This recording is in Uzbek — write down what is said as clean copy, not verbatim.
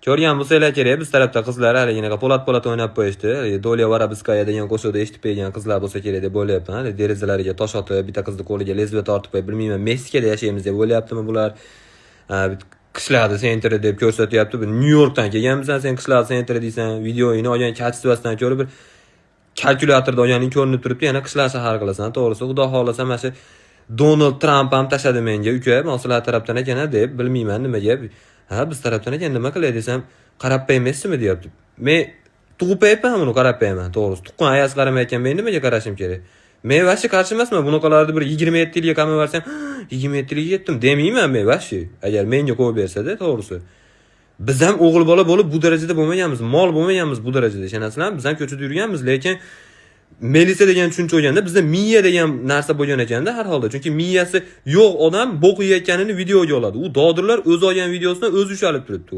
Ko'rgan bo'lsanglar kerak, biz tarafda qizlar haliginaqa po'lat po'lat o'ynab qo'yishdi. Haligi "Доля воробская" degan qo'shiqni eshitib qo'ygan qizlar bo'lsa kerak deb o'ylayapman. Hali derazalariga tosh otib, bitta qizni qo'liga lezviya tortib qo'yib, bilmayman, Meksikada yashaymiz deb o'ylayaptimi bular. Qishloqni центр i deb ko'rsatyapti. Bu Nyu-Yorkdan kelganmisan sen, qishloq центр i deysan, videoyini olgan качество sidan ko'rib, bir kalkulyatorda olganing ko'rinib turibdi, yana qishloq shahar qilasan. To'g'risi, Xudo xohlasa, mana shu Donald Tramp ham tashladi menga, uka, man sizlar tarafdan ekan deb, bilmayman nimaga. Ha, biz tarafdan ekan, nima qilay desam, qarab qo'ymaysizmi deyapti. Men tug'ib qo'yapman uni, qarab qo'yaman, to'g'risi. Tuqqan ayasi qaramayotgan, men nimaga qarashim kerak? Men вообще qarshi emasman. Bunaqalarni bir 27 yilga qamab yuborsam, 27 yilga yetdim demayman men вообще. Agar menga qo'yib bersa-da, to'g'risi. Biz ham o'g'il bola bo'lib bu darajada bo'lmaganmiz, mol bo'lmaganmiz bu darajada, ishonasizlarmi? Biz ham ko'chada yurganmiz, lekin milisa degan tushuncha bo'lganda, bizda miya degan narsa bo'lgan ekanda har holda. Chunki miyasi yo'q odam bo'q yeyotganini videoga oladi. U dodurlar o'zi olgan videosidan o'zi ushalib turibdi.